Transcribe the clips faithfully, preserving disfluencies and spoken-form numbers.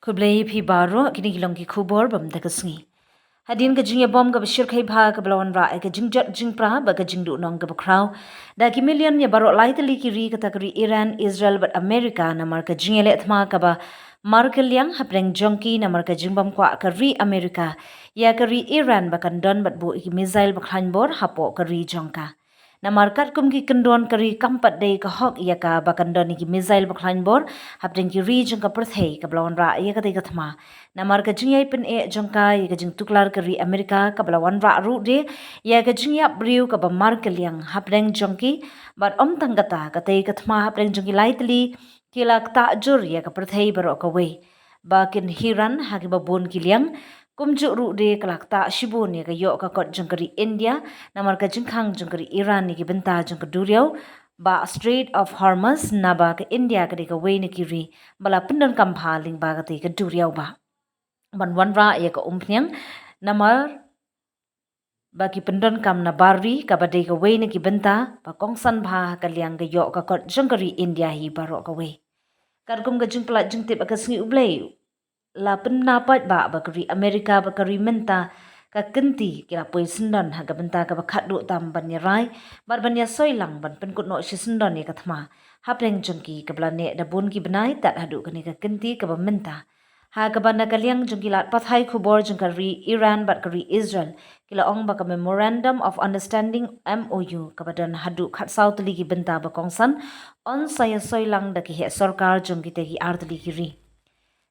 Khublei phi baroh, kine ki long ki khubor bam da ka sngi. Hadien ka jingïabom kaba shyrkhei bha kaba la wanrah ïa ka jingjot jingpra bad ka jingduhnong kaba khraw da ki million ïa baroh lai tylli ki ri, kata ka ri Iran, Israel bad Amerika, namar ka jingïaleh thma kaba markylliang hapdeng jong ki namar ka jingbam kwah ka ri Amerika ïa ka ri Iran ba kan don bad buh ïa ki missile ba khlaiñ bor hapoh ka ri jong ka. Namar katkum ki kyndon ka ri kam pat dei ka hok ïa ka ba kan don ïa ki missile ba khlaiñ bor hapdeng ki ri jong ka pyrthei, kaba la wanrah ïa katei ka thma namar ka jingïai pyneh jong ka ïa ka jingtuklar ka ri Amerika, kaba la wanrah ruh de ïa ka jingïap briew kaba markylliang hapdeng jong ki. Bad ym tang kata, katei ka thma hapdeng jong ki lai tylli ki la ktah jur ïa ka pyrthei baroh kawei ba kin hiran ha kiba bun ki liang. Kumjuh ruh de ka la ktah shibun ïa ka ïoh ka kot jong ka ri India namar ka jingkhang jong ka ri Iran ïa ki bynta jong ka duriaw ba Strait of Hormuz, naba ka India ka dei kawei na ki ri ba la pyndonkam bha lyngba katei ka duriaw ba ban wanrah ïa ka umphniang namar ba ki pyndonkam na bar ri, kaba dei kawei na ki bynta ba kongsan bha ha ka liang ka ïoh ka kot jong ka ri India hi baroh kawei. Katkum ka jingpyllait jingtip ha ka sngi U Blei, la pynbna paidbah ba ka ri Amerika bad ka ri mynta ka kynti ki la poi syndon ha ka bynta kaba khatduh tam ban ïarai bad ban ïasoi lang ban pynkut noh shi syndon ïa ka thma hapdeng jong ki, kaba la neh da bun ki bnai tad haduh kane ka kynti kaba mynta. Ha kaba na ka liang jong ki lad pathai khubor jong ka ri Iran bad ka ri Israel, ki la ong ba ka Memorandum of Understanding, M O U, kaba don haduh khatsaw tylli ki bynta ba kongsan yn sa ïasoi lang da ki heh sorkar jong kitei ki ar tylli ki ri.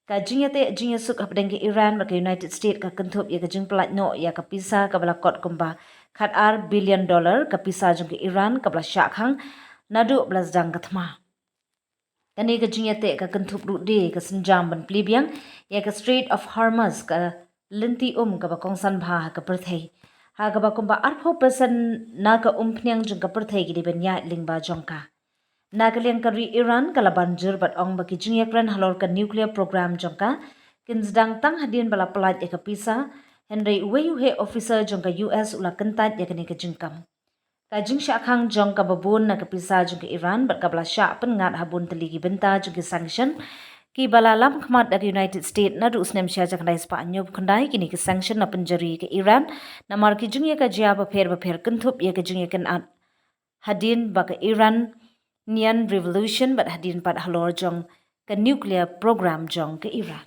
Ka jingïateh jingïasuk hapdeng ka Iran bad ka United States ka kynthup ïa ka jingpyllait noh ïa ka pisa kaba la kot kumba khatar billion dollar, ka pisa jong ka Iran kaba la shah khang naduh ba la sdang ka thma. Kane ka jingïateh ka kynthup ruh de ka sienjam ban plie biang ïa ka Strait of Hormuz, ka lynti um kaba kongsan bha ha ka pyrthei, ha kaba kumba arphew percent na ka umphniang jong ka pyrthei ki dei ban ïaid lyngba jong ka. Na ka liang ka ri Iran ka la ban jur bad ong ba ki jingïakren halor ka nuclear program jong ka kin sdang tang hadien ba la pyllait ïa ka pisa, hynrei uwei u heh officer jong ka U S u la kyntait ïa kane ka jingkam. Ka jingshah khang jong kaba bun na ka pisa jong ka Iran bad kaba la shah pynngat ha bun tylli ki bynta jong ki sanction kiba la lam khmat da ka United States naduh u snem shi hajar khyndai spah hynñiewphew khyndai. Kine ki sanction la pynjari ïa ka Iran namar ki jingïakajia bapher bapher kynthup ïa ka jingïakynad hadien ba ka Iranian Revolution bad hadien pat halor jong ka nuclear program jong ka Iran.